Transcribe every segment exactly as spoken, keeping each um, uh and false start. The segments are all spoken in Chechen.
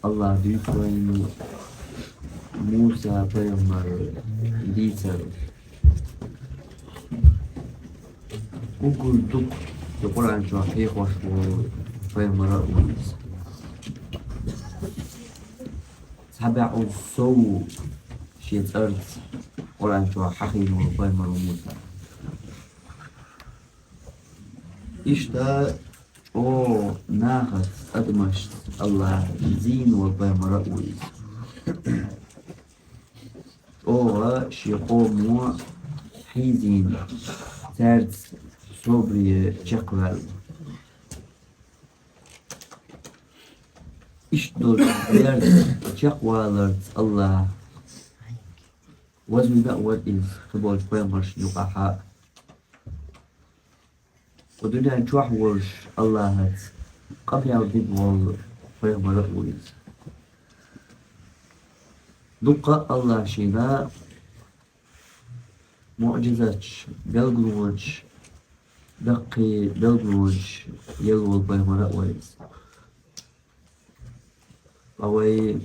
Аллахӏа дуьйцу вайна Муса пайхамар дийцар. Уггар дукха ду Къуръан чохь хьехош волу пайхамар а ву иза. Цхьа бӀе сов шен цӀарца Къуръан чохь хьахийна волу пайхамар ву Муса. Иштта чӀогӀа нахаца, адамашца Аллахӏа зийна волу пайхамар а ву иза. ЧӀогӀа шен къомо хьийзийна, цаьрца собаре чекхваьлла. Иштта долчу дерриг чекхваларца Аллахӏа вазвина а вара иза кхиболчу пайхамаршна юкъахь а. Кху дуьнен чохь волуш Аллахӏаца къамел дина волу пайхамар а ву иза. Дуккха а Аллахӏа шена муӀжизаташ, билгалонаш, даккхий билгалонаш елла волу пайхамар а ву иза. Ткъа вай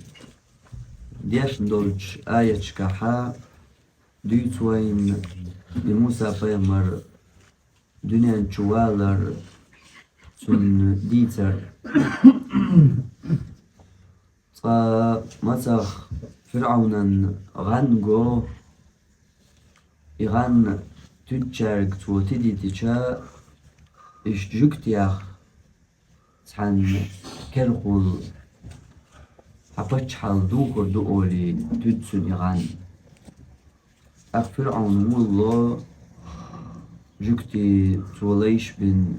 дешна долчу аяташкахь дуьйцу вайна и Муса пайхамар дуьнен чу валар, цуьнан дийцар. Цкъа мацах ФирӀавнан гӀан го, и гӀан туьдучаьрга цо тидийтича, иштта жуьгтех цхьаьна керахула хьан паччахьалла духур ду олий, туьду цуьнан и гӀан. ТӀаккха ФирӀавн мула ло, жуьгтий цо лайш бина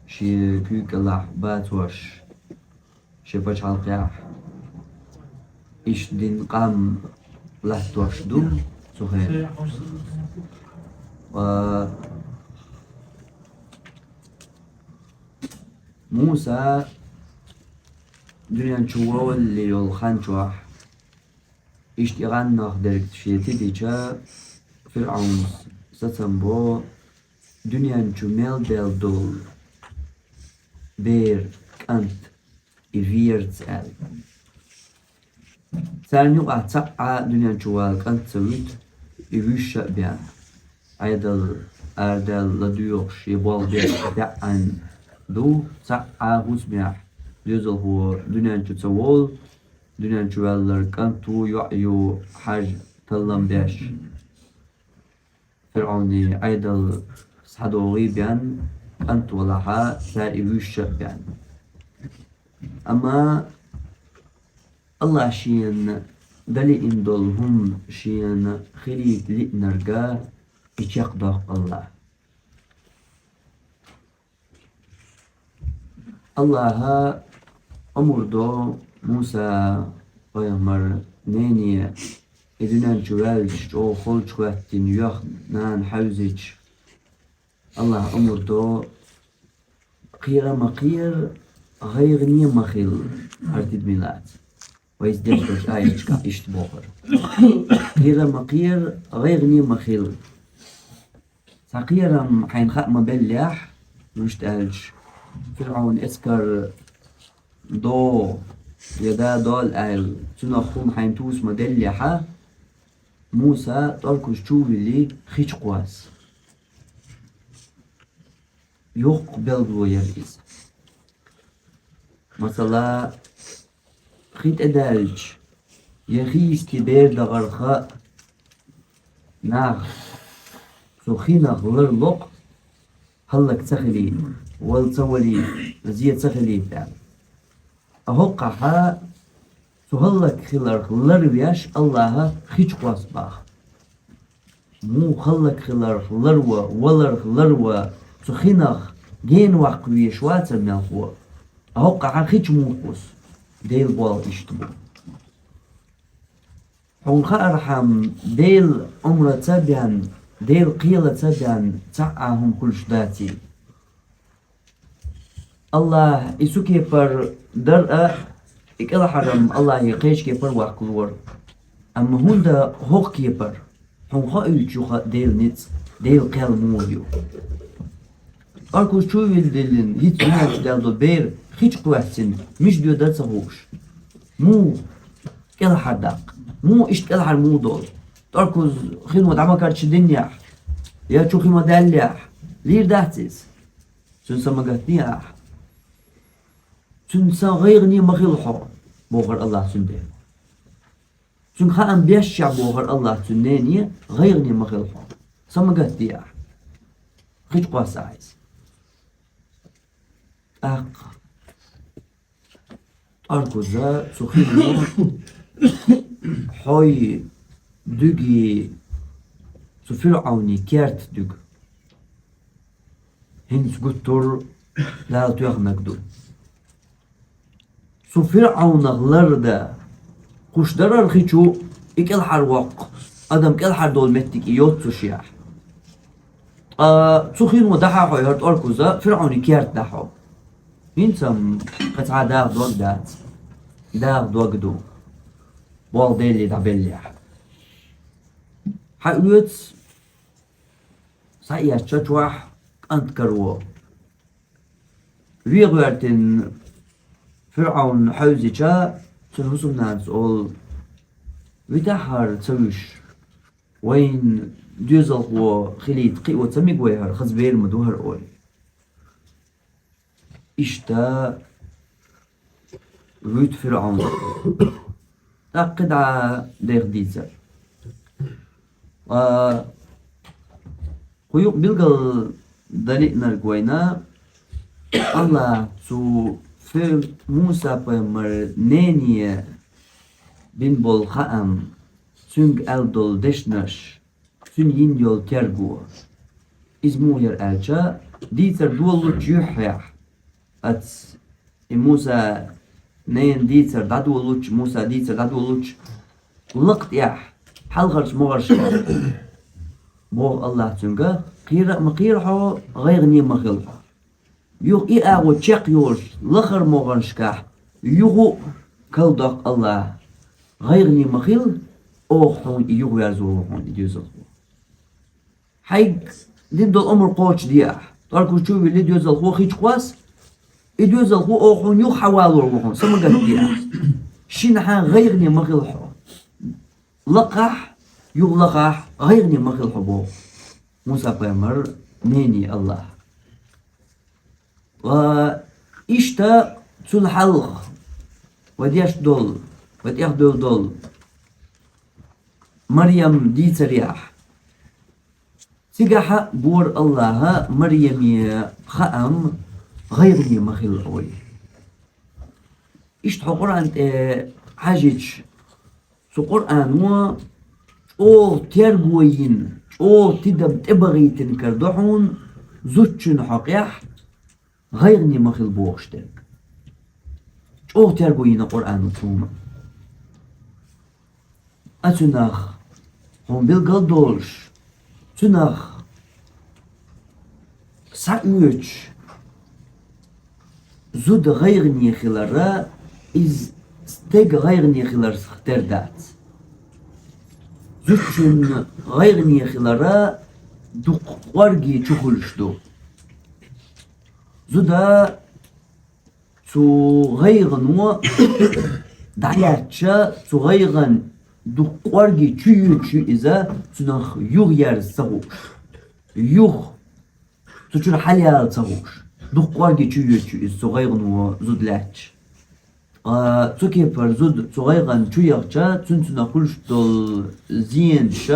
шен куьйга кӀелахь бацош, шен пачхьалкхехь иштта дина къам латтош ду цу хенахь. Ва Муса дуьнен чу валале йолу хан чохь, иштта и гӀан нах дерг шен тидича, ФирӀавнас сацам бо, дуьнен чу мел даьлла долу бер, кӀант, и верца аьлла. Царна юкъахь цхьа а дуьнен чу вала кӀант ца вуьту, и вуьйш а бен. Ӏедал арадаьлла ладоьгӀуш, я болх беш баьӀна ду, цхьа а хӀусамехь доьзалхо дуьнен чу ца волу, дуьнен чу ваьлларг кӀант ву, йоӀ ю, хьажа таллам беш. ФирӀавнан Ӏедал схьадогӀий бен, кӀант валахь а, цара и вуьйш а бен. Амма Аллахь шена далиъна долу хӀума шена хилийта лиънарг и чекхдоккху Аллахь. Аллахьа омра до Муса пайхамар нене и дуьнен чу ваьлча чӀогӀа холчу хӀоьттина йоьхна нана хьаьвзича, Аллахьа омра до: «Кхера ма кхера, гӀайгӀане ма хила хӀара тидаме лаца». Вайца деш долчу аяташкахь иштта бохура: «Кхера ма кхера, гӀайгӀане ма хила». Цхьа кхерам хьайна хаа ма беллехь, муьшта аьлча, ФирӀавн эскар догӀу я да дол аьлла, цунах хӀума хьайна туса ма деллехьа, Муса тӀоркуш чу а вилли, хи чу кхосса. Йоккха билгало яра иза. Масала, хи тӀедаьлча, я хи йисте бер дахарх а, нах цу хинах ларло-кх, хӀаллак ца хилийта, вала ца валийта, зе ца хилийта аьлла. Ткъа хӀокхахь цу хӀаллакьхиларх ларвеш Аллахьа хи чу кхосса боху. Муха хӀаллакьхиларх ларво, валарх ларво, цу хинах гена ваккха везаш вацара мелхо, ткъа хӀокхахь хи чу муха кхуссу? Делан болх иштта бу. Хьуна хаархьама, Делан омра ца бен, Делан кхела ца бен, цхьа а хӀума хуьлуш даций? Аллахь и цу кепара дар а, и кӀелхьарам Аллахье кхечу кепара ваккхалора. Амма хӀунда хӀокху кепара? Хьуна хоуьйтуш ю-кх Делан ницкъ, Делан кхел муха ю. ТӀоркуш чу а вилла диллина, хӀинца дуьнен чу даьлла долу бер хи чу кхоьссина, мича доьду ца хууш. Муха кӀелхьардаккха? Муха иштта кӀелхьара муха довла? ТӀоркуз хино дӀа ма карчадиннехь, я чу хи ма даьллехь, лийр дац иза? Цуьнан са ма гатде ахьа. Цуьнан са гӀайгӀане ма хила хьо, бохура АллахӀа цуьнан дене. Цуьнга хаам бешшехь, бохура АллахӀа цуьнан нене, гӀайгӀане ма хила хьо. Са ма гатде ахьа. Хи чу кхосса ахьа иза. ТӀаккха тӀоркуза цу хино хьой дуьги, цу ФирӀавнан керта дуьгу. ХӀинца гуттар а Дала тоьхнарг ду. Цу ФирӀавнах лардан, кхуьш дарара хи чу и кӀелхьарвоккху адам кӀелхьардовла меттиг и йоццушехь. Ткъа цу хино дахьа хьо, хӀара тӀоркуза, ФирӀавнан керта дахьа хьо. ХӀинца-м кхин цхьа даха дог дац. Даха дог ду, болх Деле дӀабеллехь. Хьаоьцу, схьаэцча чохь кӀант караво. Вен гӀоьртина ФирӀавн хьаьвзича, цуьнан хӀусамнанас олу: «Витахь хӀара ца вуьйш, вайна доьзалхо хилийта кхио ца мега вай хӀара, хаза бер ма ду хӀара», — олий. Иштта вуьту ФирӀавн. ТӀаккха кхидӀа деха дийцар. Ткъа кху юкъа билгал дан лиънарг вайна, АллахӀа цу Фир-, Муса-пайхамаран нене бина болу хаам, цуьнга аьлла долу дешнаш, цуьнан йина йолу терго. Иза муха яра аьлча, дийцар долучу юьххьехь, аца и Мусан ненан дийцар дӀадолучу, Мусан дийцар дӀадолучу лакха тӀехь, хьалхарчу могӀаршкахь, боху АллахӀа цуьнга: «Кхера а ма кхера хьо, гӀайгӀане ма хила хьо. Юха и агӀо чекхйолуш лахара могӀаршкахь юха а карладоккху АллахӀа. ГӀайгӀане ма хила, оха хьуна и юхаверзо ву хьуна и доьзалхо. Хьайга дина долу омра кхочушде ахьа. ТӀоркуз чу а вилли, доьзалхо хи чу кхосса, и доьзалхо оха хьуна юха хьавалор ву хьуна, са ма гатде ахьа. Шинахьа гӀайгӀане ма хила хьо. Лакхахь, юха лахахь, гӀайгӀане ма хила хьо», — боху Муса-пайхамаран нене АллахӀа. Ва иштта цул хьалха вай деш долу, вай тӀехдевлла долу Марьям дийцарехь, цигахь а бора АллахӀа Марьяме хаам: «ГӀайгӀане ма хила», — олий. Иштта хьо Къуръан тӀе хьаьжча, цу Къуръано чӀогӀа терго йина, чӀогӀа тидам тӀебахийтина карадо хьуна зудчун хьокъехь «гӀайгӀане ма хила» бохуш дерг. ЧӀогӀа терго йина Къуръано цу хӀуманна. Ткъа цуьнах, хьуна билгал долуш, цуьнах схьаоьцуш, зуда гӀайгӀане хилар, иза стеган гӀайгӀане хиларх тера дац. Зудчун гӀайгӀане хилар дукха кӀорге чу хуьлуш ду. Зуда цу гӀайгӀано дӀаяьлча, цу гӀайгӀан дукха кӀорге чу йоьдуш ю иза, цунах юха ерза ца хууш. Юха цу чуьра хьалаяла ца хууш. Дукха кӀорге чу йоьдуш ю иза, цу гӀайгӀано зуда лаьтташ. Ткъа цу кепара зуда цу гӀайгӀан чу яхча, цуьнан цунах хуьлуш долу зенаш,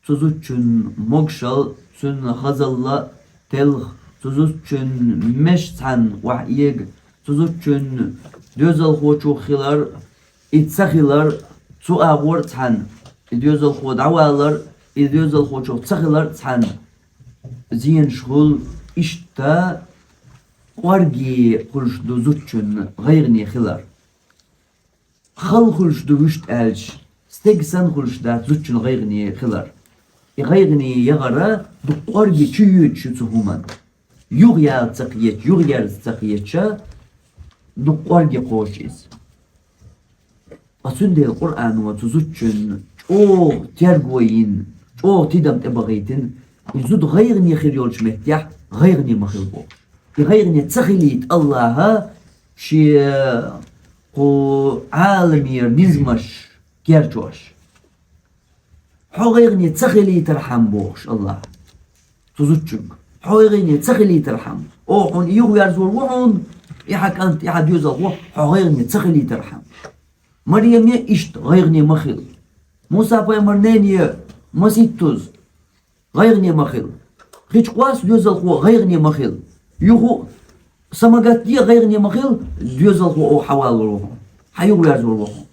цу зудчун могушалла, цуьнан хазалла, телха, цу зудчун меш цхьаьна охьаэга, цу зудчун доьзалхочух хилар, и ца хилар, цу агӀор цхьаьна и доьзалхо дӀавалар, и доьзалхочух ца хилар цхьаьна зенаш хуьлу, иштта кӀорге хуьлуш ду зудчун гӀайгӀане хилар. Хала хуьлуш ду вуьшта аьлча, стеган санна хуьлуш дац зудчун гӀайгӀане хилар. И гӀайгӀане яхар дукха кӀорге чу йоьдуш ю цу хӀуманна. Юха яла ца кхеташ, юха ерза ца кхеташ, дукха кӀорге кхочуш иза. Ткъа цундела Къуръано цу зудчун чӀогӀа терго йина, чӀогӀа тидам тӀебахийтина, и зуда гӀайгӀане хир йолчу меттехь гӀайгӀане ма хила боху. И гӀайгӀане ца хилийта АллахӀа шен кху Ӏаламера низамаш керчош. Хьо гӀайгӀане ца хилийтархьама, бохуш Аллахьа цу зудчуьнга. Хьо гӀайгӀане ца хилийтархьама. Оха хьуна юхаверзор ву хьуна, и хьан кӀант, и хьан доьзалхо, хьо гӀайгӀане ца хилийтархьама. Марьяме иштта гӀайгӀане ма хила. Муса-пайхамар нене масийттаза гӀайгӀане ма хила. Хи чу кхосса доьзалхо гӀайгӀане ма хила. Юха а са ма гатде гӀайгӀане ма хила, доьзалхо оха хьавалор ву хьуна. Хьан юхаверзор ву хьуна.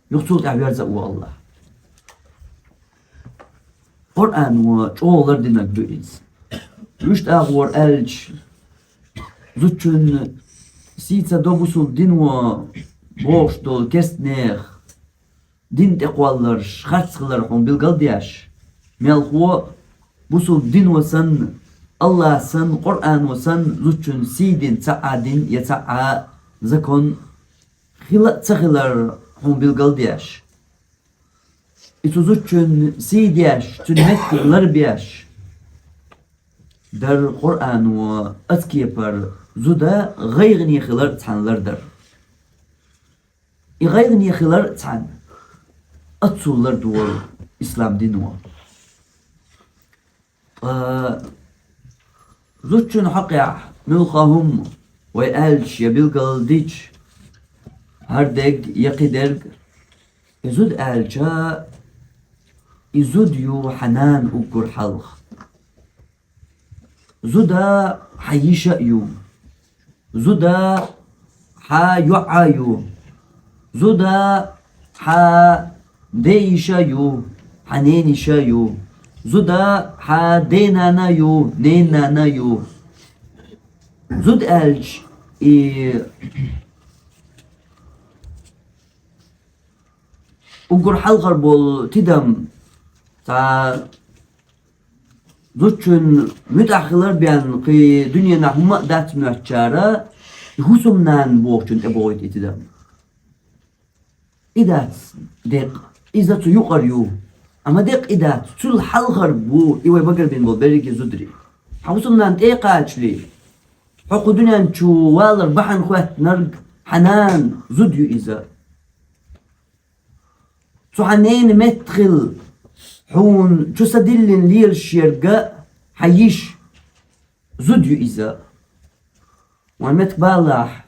Юха цул тӀаьхьа верза а ву Аллахь. Къуръано чӀогӀа лардинарг ду иза. Вуьшта агӀор аьлча, зудчун сий ца до бусулба дино бохуш долу керстанех дин тӀекхолларш, харц хилар хьуна билгалдеш, мелхо бусулба дино санна, Аллахь санна, Къуръано санна, зудчун сий дина цхьа а дин я цхьа а закон хила а ца хилар хьуна билгалдеш. И цу зудчун сий деш, цуьнан меттиг ларбеш дар Къуръано, оцу кепара зуда гӀайгӀане хилар а цхьаьна лардар. И гӀайгӀане хилар а цхьаьна оццул лардора ислам дино. Ткъа зудчун хьокъехь муьлхха хӀума вай аьлча я билгалдича, хӀара дерг я кхидерг, и зуда аьлча, и зуда ю хьан нана уггар хьалха. Зуда хьан йиша а ю. Зуда хьан йоӀа а ю. Зуда хьан ден йиша а ю, хьан ненан йиша а ю. Зуда хьан ден нана а ю, ненан нана а ю. Зуда аьлча, и уггар хьалхара болу тидам цхьа зудчун муьтӀахь хилар бен кхин дуьненахь хӀумма а дац моьттучара, и хӀусамнана бохучун тӀебохуьйту и тидам. И дац декъа, иза цу юкъара ю. Амма декъа и дац, цул хьалхара бу и вай багарбина болу берриге зударий. Хьан хӀусамнана тӀе а кхачале, хьо кху дуьнен чу валар бахьана хӀоьттинарг хьан нана зуда ю иза. Цу хьан ненан метта хилла, хьуна чу са диллина лелаш ерг хьан йиша зуда ю иза. Вайн меттиг балахь,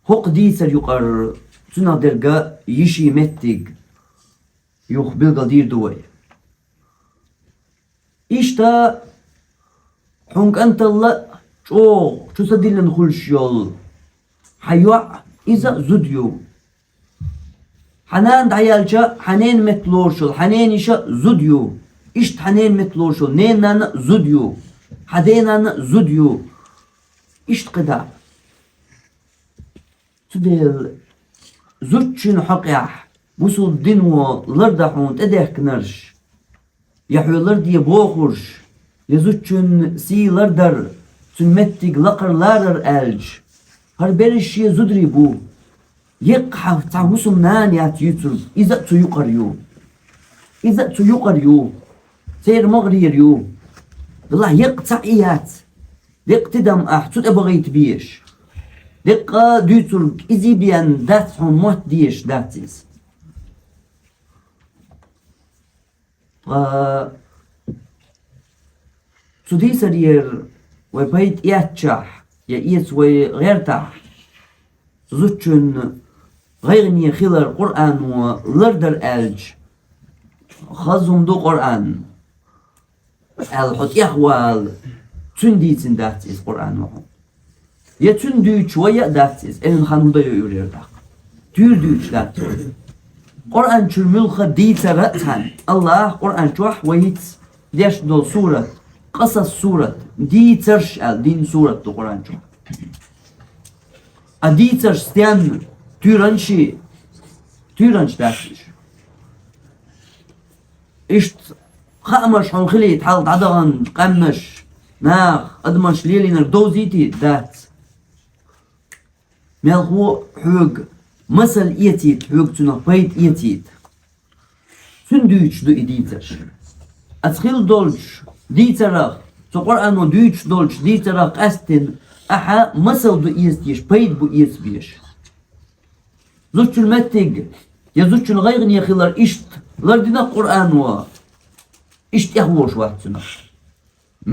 хӀокху дийцар юкъара цунах дерг йишин меттиг юха билгалдийр ду вай. Иштта хьуна кӀанталла а чӀогӀа чу са диллина хуьлуш йолу хьан йоӀ, иза а зуда ю. Хьан нана дӀаяьлча, хьан ненан метта лоруш йолу хьан ненан йиша а зуда ю. Иштта хьан ненан метта лоруш йолу ненан нана а зуда ю. Хьан ден нана а зуда ю. Иштта кхидӀа. Цундела зудчун хьокъехь бусулба дино лардан хьуна тӀедехкинарш, я хьоьлар де бохурш, я зудчун сий лардар, цуьнан меттиг лакхара ларар аьлча, хӀара берриш шен зударий бу. Еккъа хьан цхьа хӀусамнана яц юьйцург, иза а цу юкъара ю. Иза а цу юкъара ю. Церан магӀарера ю. Делахь еккъа цхьаъ и яц. Деккъа тидам ахь цу тӀе бахийта безаш. Деккъа дуьйцург изий бен дац хьуна мотт дезаш дац иза. Ткъа цу дийцарера вай пайда эцчахь, я эца вай гӀертахь, зудчун гӀайгӀане хилар Къуръано лардар аьлча, хаза хӀума ду Къуръан аьлла хьо тӀехвала, цуьнан дийцина дац иза Къуръано хьуна. Я цуьнан дуьйцуш вай а дац иза, элан хан хӀун дан ю уьйрера тӀаккха. Туьйра дуьйцуш дац вай. Къуръан чуьра муьлхха дийцар а цхьаьна, Аллах Къуръан чохь вай хӀинца дешна долу сурат, Къасас сурат, дийцарш аьлла, дин сурат ду Къуръан чохь. А дийцарш стенна? Туьйранчий, туьйранча дац уьш. Иштта хаамаш хьуна хилийта хьалха дӀадахана къаьмнаш, наха, адамаш лелийнарг довзийтий? Дац. Мелхо хьоьга масал эцийта, хьоьга цунах пайда эцийта. Цуьнан дуьйцуш ду и дийцарш. Аса хилла долчу дийцарах, цу Къуръано дуьйцуш долчу дийцарах къаьсттина, ахьа масал ду эца дезаш, пайда бу эца безаш. Зудчун меттиг, я зудчун гӀайгӀане хилар иштта лардина Къуръано, иштта тӀехволуш вац цунах.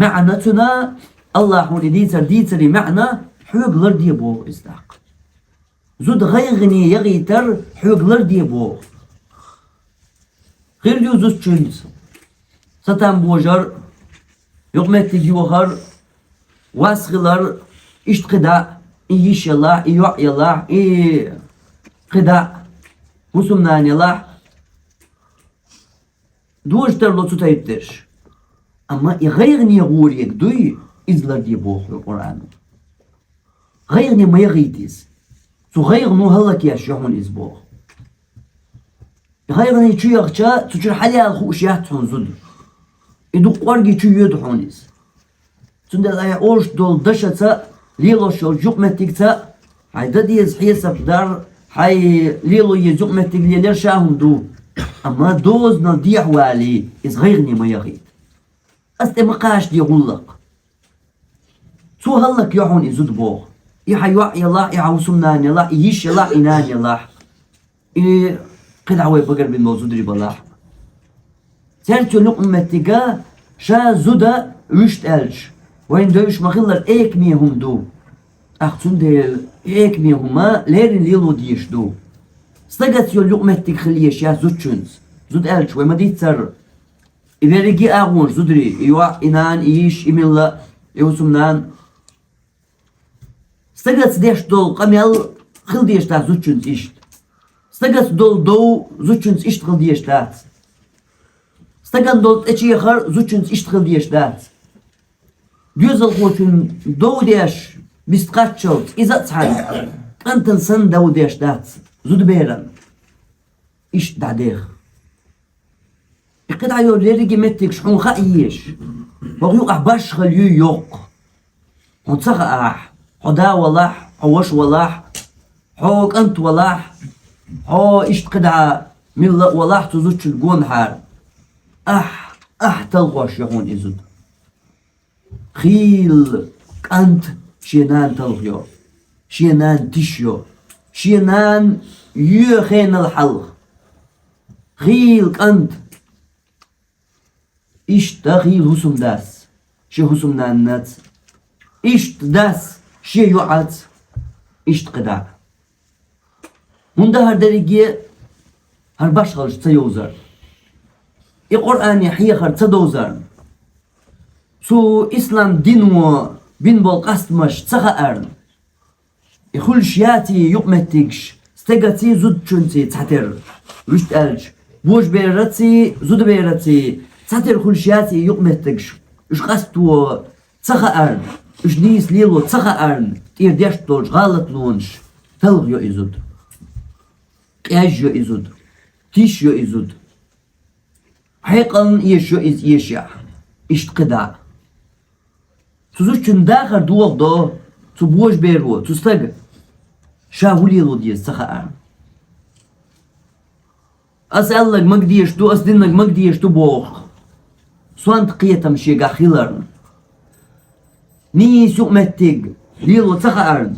МаьӀна цуьнан, АллахӀа хьуна и дийцар, дийцаре маьӀна хьоьга ларде боху иза тӀаккха. Зуда гӀайгӀане яхийтар хьоьга ларде боху. Хир ю зудчуьнца сатам божар, юкъаметтиг йохар, вас хилар, иштта кхидӀа, и йиш ялахь, и йоӀ ялахь, и кхидӀа, хӀусамнана ялахь. Дожа тарло цу тайпа дерш. Амма и гӀайгӀане гӀур ерг дуй, иза ларде боху Къуръано. ГӀайгӀане ма яхийта иза. Цу гӀайгӀано хӀаллакъеш ю хьуна иза боху. ГӀайгӀане чу яхча, цу чуьра хьалаяла хууш яц хьуна зуда. И дукха кӀорге чу йоьду хьуна иза. Цундела айхьа олуш долу дашаца, лелош йолчу юкъаметтигца, хьайн дан деза хьесап дар, хьайн лело еза юкъаметтиг лелор ша хӀума ду. Амма дозанал дехьавалий, иза гӀайгӀане ма яхийта. Ас тӀе ма кхачаде гӀуллакх. Цо хӀаллакъ йо хьуна и зуда боху. И хьан йоӀ ялахь, и хьан хӀусамнана ялахь, и йиш ялахь, и нана ялахь. И кхидӀа вай багарбина болу зударий балахь. Цаьрца йолу юкъаметтига ша зуда вуьшта аьлча, вайна девзаш ма-хиллара экаме хӀума ду. ТӀаккха цундела и экаме хӀума леррина лело дезаш ду. Стагаца йолу юкъаметтиг хила езаш яц зудчуьнца. Зуда аьлча вай ма-дийццара. И берриге а агӀонаш зударий, и йоӀ, и нана, и йиш, и милла, и хӀусамнана. Стагаца деш долу къамел хила дезаш дац зудчуьнца иштта. Стагаца долу дов зудчуьнца иштта хила дезаш дац. Стагана долу тӀечехар зудчуьнца иштта хила дезаш дац. Доьзалхочун дов деш, бист кхаччалц, иза а цхьаьна, кӀантана санна дов деш дац, зудаберан. Иштта дӀадеха. И кхидӀа йолу ерриге меттигаш хьуна хаа езаш. ХӀокху юкъахь башхалла юй йоккха. Хьуна ца хаахь, хьо да валахь, хьо ваша валахь, хьо кӀант валахь, хьо иштта кхидӀа милла а валахь цу зудчун гонахьара. Ахь, ахь талхош ю хьуна и зуда. Хийла кӀант шен нана талхайо, шен нана тишайо, шен нана йоь хенал хьалха. Хийла кӀант. Иштта хийла хӀусамдас, шен хӀусамнаннаца. Иштта дас, шен йоӀаца. Иштта кхидӀа. ХӀунда хӀара дерриге хӀара башхаллаш ца йовзар? И Къуръане хьехар ца довзарна? Цу ислам дино бина болу къастамаш ца хаарна? И хуьлуш яций юкъаметтигаш стагаций, зудчуьнций цхьатерра? Вуьшта аьлча, божабераций, зудабераций цхьатерра хуьлуш яций юкъаметтигаш? Уьш къасто ца хаарна, уьш нийса лело ца хаарна, тӀера деш долчу гӀалатлонаш талхайо и зуда. Къежйо и зуда. Тишйо и зуда. Хьекъална эшайо иза эшехь. Иштта кхидӀа. Цу зудчун дахар дохадо цу божаберо, цу стага. Ша хӀун лело деза ца хаарна. Ас аьлларг магадеш ду, ас динарг магадеш ду боху. Сонта кхетам шегахь хиларна. Нийса юкъаметтиг лело ца хаарна.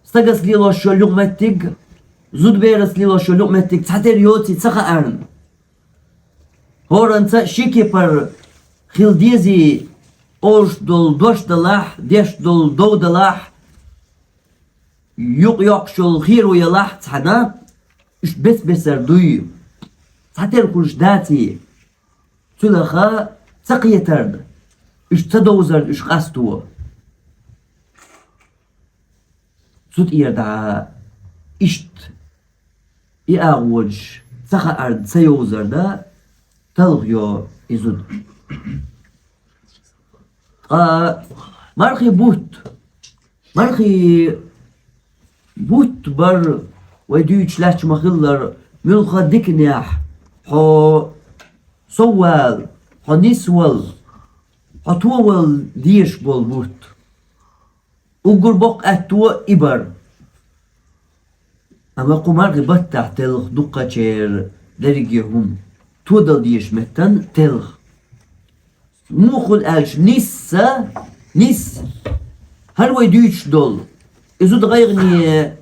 Стагас лелош йолу юкъаметтиг, зудаберас лелош йолу юкъаметтиг цхьатерра йоций ца хаарна. ХӀоранца ши кепара хила дезий, олуш долу дош далахь, деш долу дов далахь, юкъайоккхуш йолу херо ялахь цхьаьна, уьш бес-бесара дуй, цхьатерра хуьлуш даций, цуьлаха ца кхетарна, уьш ца довзарна уьш къасто. Цу тӀера дӀа иштта и агӀонаш ца хаарна, ца йовзарна талхайо и зуда. Ткъа мархи бутт, мархи бутт бар вай дуьйцуш лаьтташ ма-хиллара, муьлхха диканехь хьо соввала, хьо нисвала, хьо товала дезаш болу бутт. Уггар боккха аьтто и бар. Амма кху мархи баттахь телха дуккхачеран дерриге хӀума. Тодала дезаш меттан телха. Муха аьлча, нисса, нисса, хӀара вай дуьйцуш долу, и зуда гӀайгӀане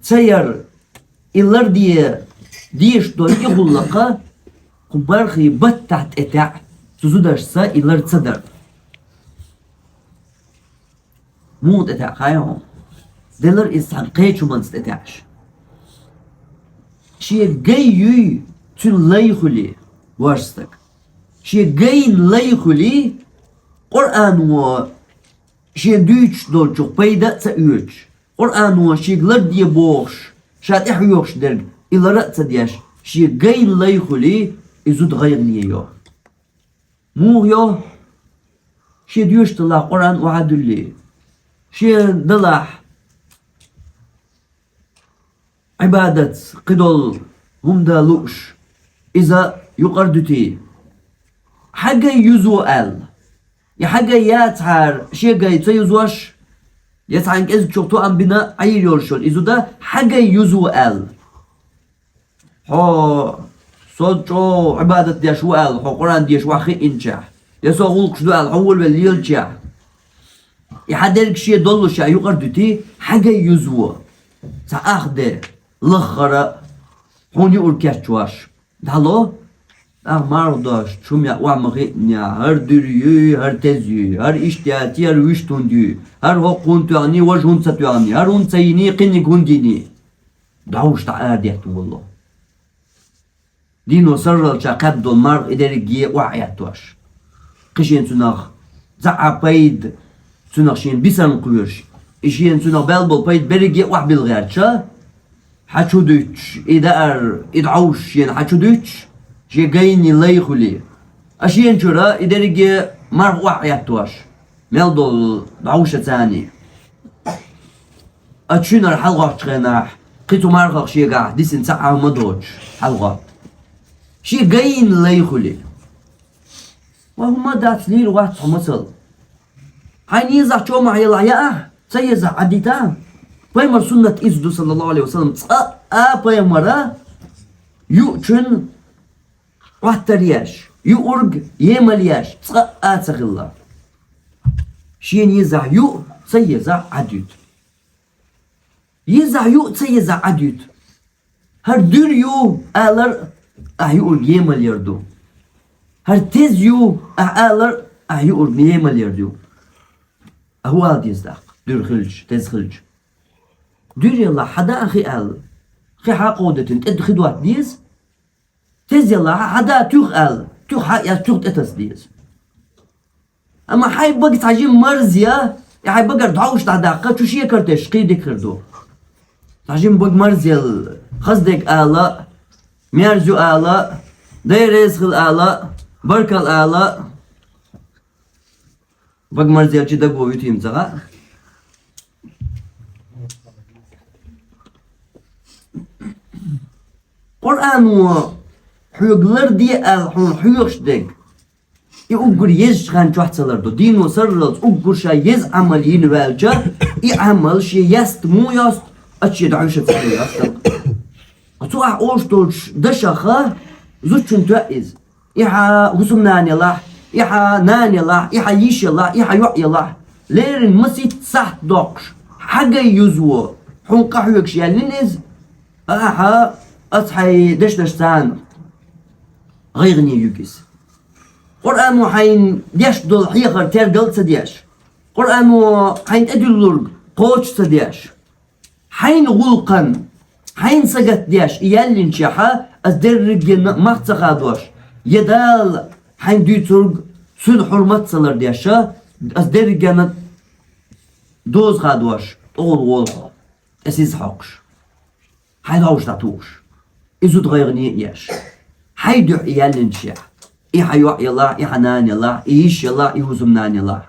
ца яр, И ларде дезаш дола и гӀуллакх кху мархий баттахь тӀетаьӀ, цу зудашца и лар ца дар. Муха тӀетаьӀ хаий хьуна? Делара иза цхьана кхечу хӀуманца тӀетаьӀаш. Шен гай юй, цуьнан лай хуьлий, вожа стаг. Шен гайна лай хуьлий, Къуръано шен дуьйцуш долчух пайда а ца оьцуш, Къуръано шега ларде бохуш, ша тӀехьоьхуш дерг и лар а ца деш, шен гайна лай хуьлий, и зуда гӀайгӀане йо. Муха йо? Шен доьшуш далахь Къуръан охьа а дуьллий, шен далахь Ӏибадатца кхидолу хӀума дан лууш, иза юкъара дуьтий? Хьан гай юзо аьлла? Я хьан гай яцахьара шен гай ца юзош, я цхьана кӀезгачух тоам бина Ӏийр йолуш йолу и зуда хьан гай юзо аьлла? Хьо со чӀогӀа Ӏибадат деш ву аьлла, хьо Къуръан деша вахь хиъинчехь, я со гӀуллакхаш ду аьлла, хьо волавелла лелачехь, и хьан дерг шен доллушехь юкъара дуьтий, хьан гай юзво? Цхьа ах де, лаххара, хьуна юург кечвеш. ДӀало, ахь марха дош, чу меа охьа ма хиънехь, хӀара дуьра юй, хӀара теза юй, хӀара иштта яций, хӀара вуьшта хӀунда юй, хӀара хӀокху хӀунда тоьхний, важа хӀунда ца тоьхний, хӀара хӀунда ца йиний, кхинниг хӀунда йиний? ДӀовш дӀа арадетта волу. Дийно сарралча кхаьбна долу марха и дерриге охьа а эттош. Кхин шен цунах цхьа а пайда, цунах шен бисарна кхоьруш, и шен цунах баьлла болу пайда берриге охьа билла гӀерташ, хьан чу дуьтуш, и даар, и дӀовш шена хьан чу дуьтуш, шен гайна лай хуьлий. А шена чуьра и дерриге марха охьа а эттош, мел долу дӀовш а царний. Ацу шинара хьалагӀоттучу хенахь, кхин цу мархах шегахь дисина цхьа а хӀума доцуш, хьалагӀотта. Шен гайна лай хуьлий. Ва хӀума дац, лийр вац хьо мацалла. Хьайна езахь чомахь ялахь яахь, ца езахь Ӏадита. Пайхамар суннат иза ду, саллаллаху алейхи ва саллам, цкъа а пайхамара юучун Ӏоттар еш, юург емал еш цкъа а ца хилла. Шена езахь юу, ца езахь Ӏадуьту. Езахь юу, ца езахь Ӏадуьту. ХӀара дуьра ю алар а, ахь юург емал яр ду. ХӀара теза ю ахь алар а, ахь юург емал яр ю. А хӀун ала деза тӀаккха, дуьра хилча, теза хилча? Дуьра ялахь, хьан да а хи аьлла, хи хьан кховдатина, тӀе хи дотта деза? Теза ялахь, хьан да туьха аьлла, туьха хьан эцна, туьха тӀетаса деза. Амма хьайн бага цхьа жима марзъян, и хьайн багара дӀовш дӀадаккха, чу шекар тесча, кхин дика хир ду. Цхьа жима бага марзъелла, хаза дерг ала, мерза ю ала, дай реза хила ала, баркалла ала. Бага марзъелча даго вуьтийма ца хаьа. Къуръано хьоьга ларде аьлла хьуна хьоьхуш дерг, и уггар езачу хан чохь ца лардо. Дийно сарралц уггар ша еза Ӏамал йина ваьлча, и Ӏамал шен яста муха йост, ачу шен дӀовшаца хьа йост. Цу ахь олуш долчу дашаха зудчун тоьа иза. И хьан хӀусамнана ялахь, и хьан нана ялахь, и хьан йиш ялахь, и хьан йоӀ ялахь. Леррина масийтта сахьт доккхуш, хьан гай юзво, хьуна къахьоьгуш яьллина иза, а ахьа аса хьайн дешнаш царна гӀайгӀане юьгу иза. Къуръано хьайна деш долу хьехар тергал а ца деш, Къуръано хьайна тӀедуьллург кхочуш ца деш, хьайна гӀуллакхан, хьайна сагатдеш и яьллинчехьа, ас дерригенна мах ца хадош, я Дала хьайна дуьйцург цуьнан хьурмат ца лардеш, ас дерригенна доза хадош, тӀехула волу хьо, тӀе сиз хьокхуш, хьайн дӀовш дӀатухуш, и зуда гӀайгӀане а еш, хьайн дуьхьа и яьллинчехь, и хьан йоӀ ялахь, и хьан нана ялахь, и йиш ялахь, и хӀусамнана ялахь.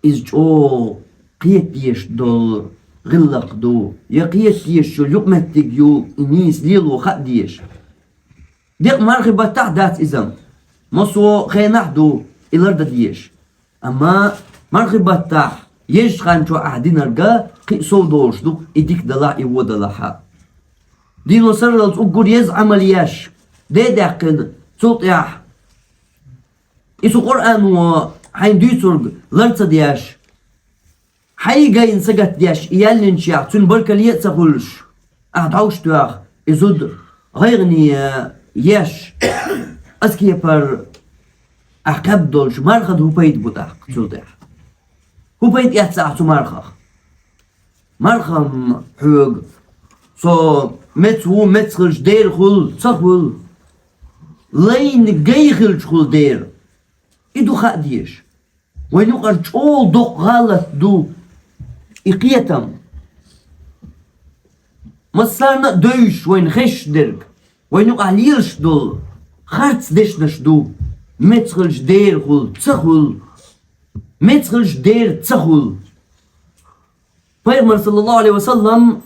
Иза чӀогӀа кхета дезаш долу гӀиллакх ду, я кхета дезаш йолу юкъаметтиг ю, и нийса лело хаа дезаш. Декъа мархи баттахь дац иза, массо а хенахь ду и лардан дезаш. Амма мархи баттахь, езачу хан чохь ахь динарг кхин а сов долуш ду, и дика далахь, и вон далахь а. Дийно сарралц уггар еза Ӏамал еш, де даьккхина, цул тӀаьхьа и цу Къуръано хьайна дуьйцург лар ца деш, хьайн гайна сагатдеш и яьллинчехь, цуьнан баркалле а ца хуьлуш, Ахьа дӀовш тоьхна, и зуда гӀайгӀане еш, аз кепара ахьа кхаьбна долча мархана хӀун пайда бу тӀаккха цул тӀехьа? ХӀун пайда эц ахьа цу мархах? Марха-м хьоьга, со меца ву, меца хилча дера хул, ца хул, лайна гай хилча хул дера. И ду хаа дезаш. Вайна юкъара чӀоагӀа доккха гӀалат ду и кхетам. Массарна а девзаш вайна хезаш дерг, вайна юкъахь лелаш долу харц дешнаш ду: меца хилча дера хул, ца хул, меца хилча дера ца хул. Пайхамар, саллаллаху Ӏалайхи ва саллам,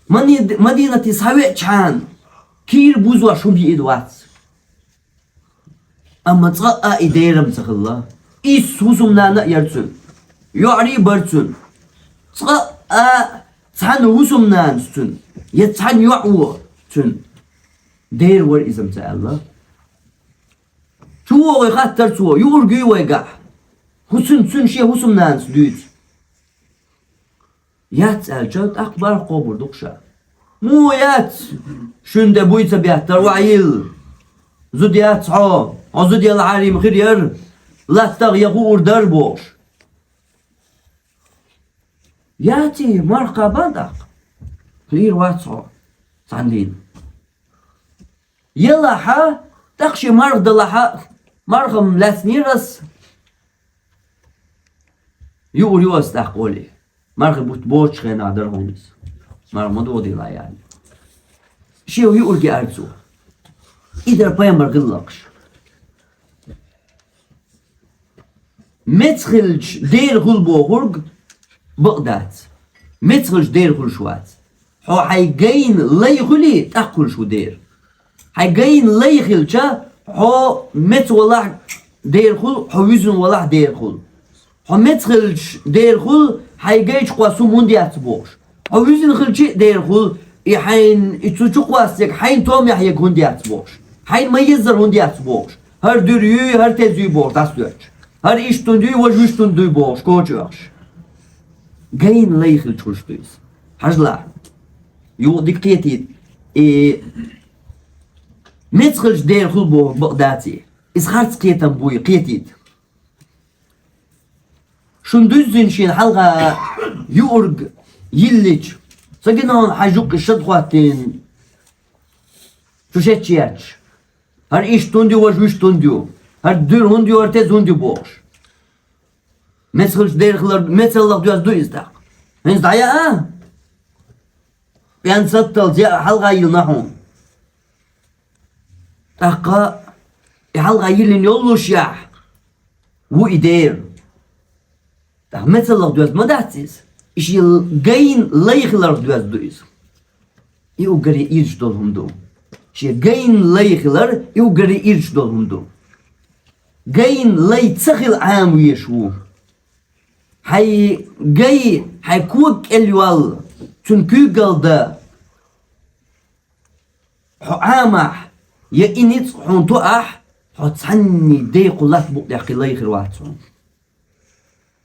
Мани-, Мадинате схьавеачхьана, кийра бузош хӀума йиъна вац. Амма цкъа а и дера-м ца хилла. Исс хӀусамнана а яра цуьнан. ЙоӀарий а бара цуьнан. Цкъа а цхьана хӀусамнанас цуьнан, я цхьана йоӀо цуьнан дера вара иза-м ца аьлла. Чу вогӀий хаттар цо, юург юй вайгахь? ХӀу цуьнан, цуьнан шен хӀусамнанас дуьйцу. Яц аьлча, тӀаккха барх кхобур ду-кх ша. Муха яц? Шуна де буй ца беттара, охьайилла. Зуда яц хьо, хьо зуда елахьара-м хир яра, латтах я хуур дара бохуш. Яций, марха кхаба тӀаккха? Хир вац хьо, цхьана дийна. Елахьа, тӀаккха шен марха далахьа, марха-м лаьцнера ас. Юур ю ас тӀаккха олий. Мархи бутт боцучу хенахь дара хьуна иза. Марха ма догӀу дийла яьлла. Шен юург яра цо. И дара пайхамар гӀиллакхаш. Меца хилча дера хул бохург бакъ дац. Меца хилча дера хуьлуш вац. Хьо хьайн гайна лай хуьлий, тӀаккха хуьлуш ву дера. Хьайн гайна лай хилча, хьо меца валахь дера хул, хьо вуьзна валахь дера хул. Хьо меца хилча дера хул, хьайн гай чу кхосса хӀума хӀунда яц бохуш. Хьо вуьзна хилча а дера хул, и хьайн, и цу чу кхоссарг хьайна томехь ерг хӀунда яц бохуш. Хьайна ма-еззара хӀунда яц бохуш. ХӀара дуьра юй, хӀара теза юй бохуш дӀасадоьттуш. ХӀара иштта хӀунда юй, важа вуьшта хӀунда дуй бохуш коча оьхуш. Гайна лай хилча хуьлуш ду иза. Хьажалахь. Юха дика кхетийта. И меца хилча дера хул бохург бакъ даций. Иза харц кхетам буй, кхетийта. Шуна дуьззина шена хьалха юург йиллича, ца гина хьуна хьайн жукъ шад хӀоттийна, чу шечъяьрча, хӀара иштта хӀунда ю, важа вуьшта хӀунда ю, хӀара дуьра хӀунда ю, хӀара теза хӀунда ю бохуш. Меца хилча дера хилар, мецаллах доьзна ду иза тӀаккха. ХӀинца дӀаяа? ПӀенсатталц яа хьалха йиллина хьуна. ТӀаккха и хьалха йиллина йоллушехь, ву и дера. ТӀаккха мецаллах доьзна ма дац иза. И шен гайна лай хиларх доьзна ду иза. И уггаре ирча долу хӀума ду. Шен гайна лай хилар, и уггаре ирча долу хӀума ду. Гайна лай ца хила Ӏама везаш ву. Хьайн гай, хьайн кога кӀел йолла, цуьнан куьйгалла дан хьо Ӏамахь, я и ницкъ хьуна тоахь, хьо цхьанний декху латта букъ дехкий лай хир вац хьуна.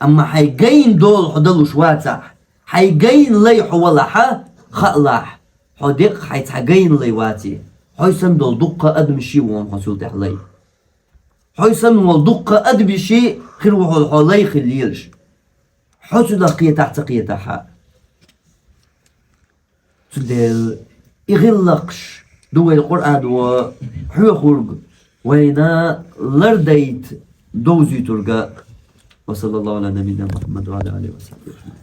Амма хьайн гайна дола хьо далуш вацахь, хьайн гайна лай хьо валахьа, хаалахь, хьо деккъа хьайн цхьа гайна лай ваций, хьо санна долу дуккха адамаш ву хьуна хьо цул тӀаьхьа лай. Хьо санна волу дуккха адамаш хир ву хьо, хьо лай хила лелаш. Хьо цунах кхетахь, ца кхетахь а. Цундела и гӀиллакхаш ду вай Къуръано хьоьхург, вайна лардайта довзуьйтург. Ва саллаллаху Ӏала набийина Мухьаммад ва Ӏала алихи ва сахьбихи ажмаӀин.